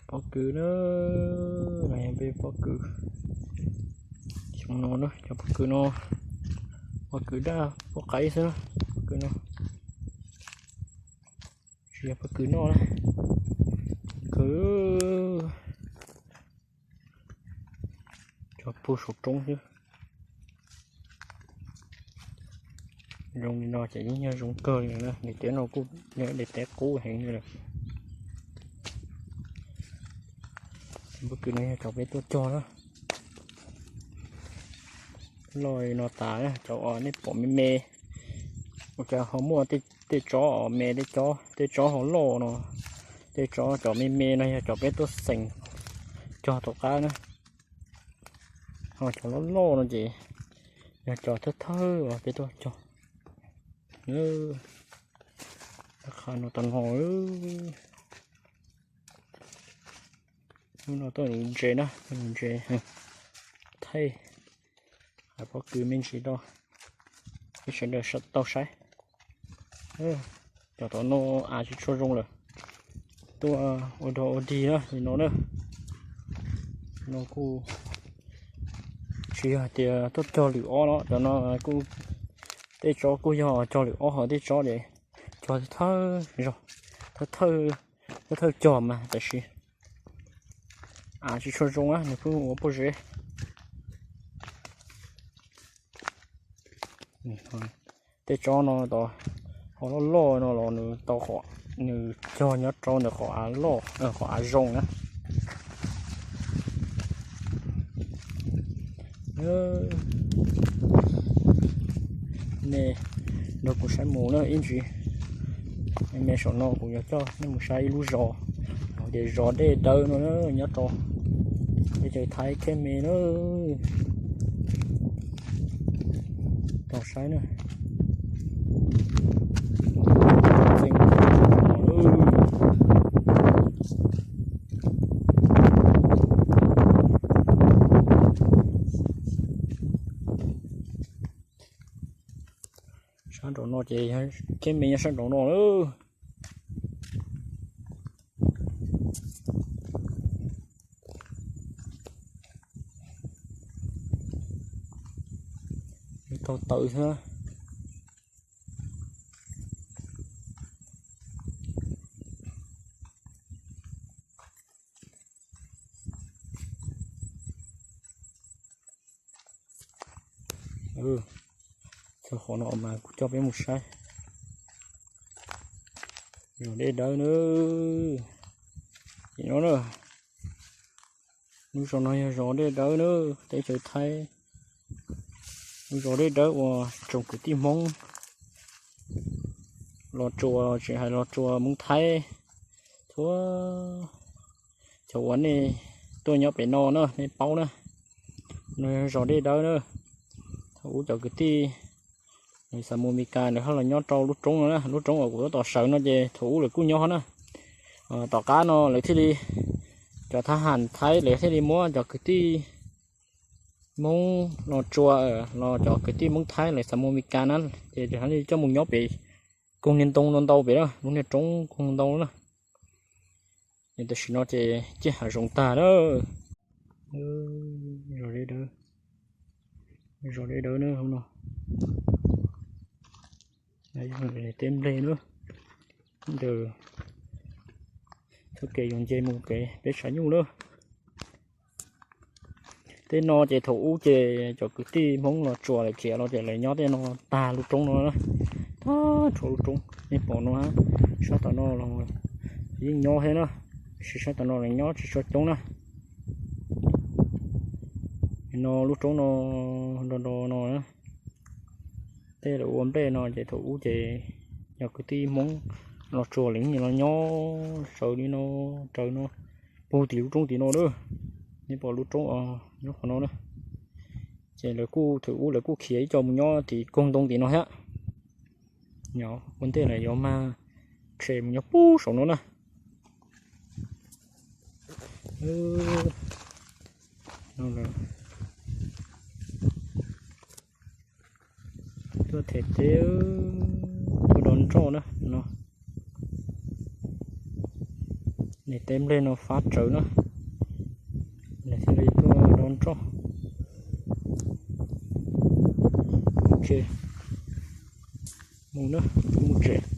Pob kws na, no yog peb pob kws. Xyoo no na cov pob kws no, pob kws daj pob qaib xwb na, pob kws no tsis yog pob kws noj na. Kws cov pug saum roob xwb. Zoo li no ces yeej yog zoo kawg li na, daim teb no kuj yog daim teb qub heev li lawm. Pob kws no yog cov peb tuaj cog na. Loj li no tas na, cov uas nej pom me me, ua cas ho muaj tej tsob me, tej tsob ho loj no. Tej tsob cov me me no yog cov peb tuaj xeem cog tom qab na. Ho cov loj loj no ces yog cov thawj thawj uas peb tuaj cog. Qha no tau no. Hnub no tuaj nuv ntses na, nuv ntses thaij hais pob kws me ntsis rau peb sawv daws tau saib. Cov tom no av tsis tshua zoo lawm, tuaj ua dog ua dig na li no na. No kuj tsis yog tias tuaj cog lwm ob no, cov no kuj tej tsob kuj yog cog lwm ob, ho tej tsob ces cog thawj, thawj, thawj cog mas tab sis av tsis tshua zoo na, nws pheej ua pob zeb. Tej tsob no tau ho loj loj no los nws tau, nws cog nyob rau ntawm qhov av loj, qhov av zoo na. Nej nrog kuv saib mus na ib ntsis. Me saum no kuv yuav coj nej mus saib ib lub zos, tias zos Dej Dawb no nyob rau teb chaws Thaib Khej Me na. Tau saib na. Sab nraum no ces Khej Me nyob sab nraum no lawm. Tau tawv xwb. Txog qhov no mas kuv coj peb mus saib zos Dej Dawb na. Ces no na, lub zos no yog zos Dej Dawb na, teb chaws Thaib. Lub zos Dej Dawb uas tsoom kwv tij Hmoob Los Tsuas, tsis hais Los Tsuas Hmoob Thaib, txhua cov uas nej tuaj nyob pem no na nej paub na. No yog zos Dej Dawb na. Thaum ub cov kwv tij Xamus Mes Kas lawv ho los nyob rau lub roob no na, lub roob uas kuv tab tom sawv no ces thaum ub lawv kuj nyob na. Tom qab no lawv thiaj li, cov thab ham Thaib lawv thiaj li muab cov kwv tij Hmoob Los Tsuas los cov kwv tij Hmoob Thaib lawv Xamus Mes Kas na, ces lawv thiaj li coj mus nyob pem koog niag ntoo ntau ntau pem na, lub niag roob koog ntau na. Tam sim no ces ciaj hav zoov tag lawm. Zos Dej Dawb, zos Dej Dawb na no. Teb nplej na, ntawm txoj kev yuav nce mus pem peb tshav nyuj lawm. Tej no ces thaum ub ces cov kwv tij Hmoob Los Tsuas lawv khiav los ces lawv nyob tej no tag lub roob no na. Tag nrho lub roob nej pom no, sab tom no los yeej nyob thiab na, tab sis sab tom no lawv nyob tsis tshua coob na. No lub roob no, nro nro no na, tej lawv ua nplej no ces thaum ub ces yog kwv tij Hmoob Los Tsuas lawv los nyob sawv li no, raws no, puag tim lub roob tim no na. Nej pom lub roob nyob qhov no na. Ces lawv kuj, thaum ub lawv kuj khiav ib co mus nyob tim koog ntoo tim no thiab. Nyob ua ntej lawv yuav mag tshem mus nyob puag saum no na. Tuaj them teb, tuaj dov nroj na no. Niam tais nplej no fab tsawv na, nws thiaj li tuaj do nroj. Ok, mus na, mus tsev.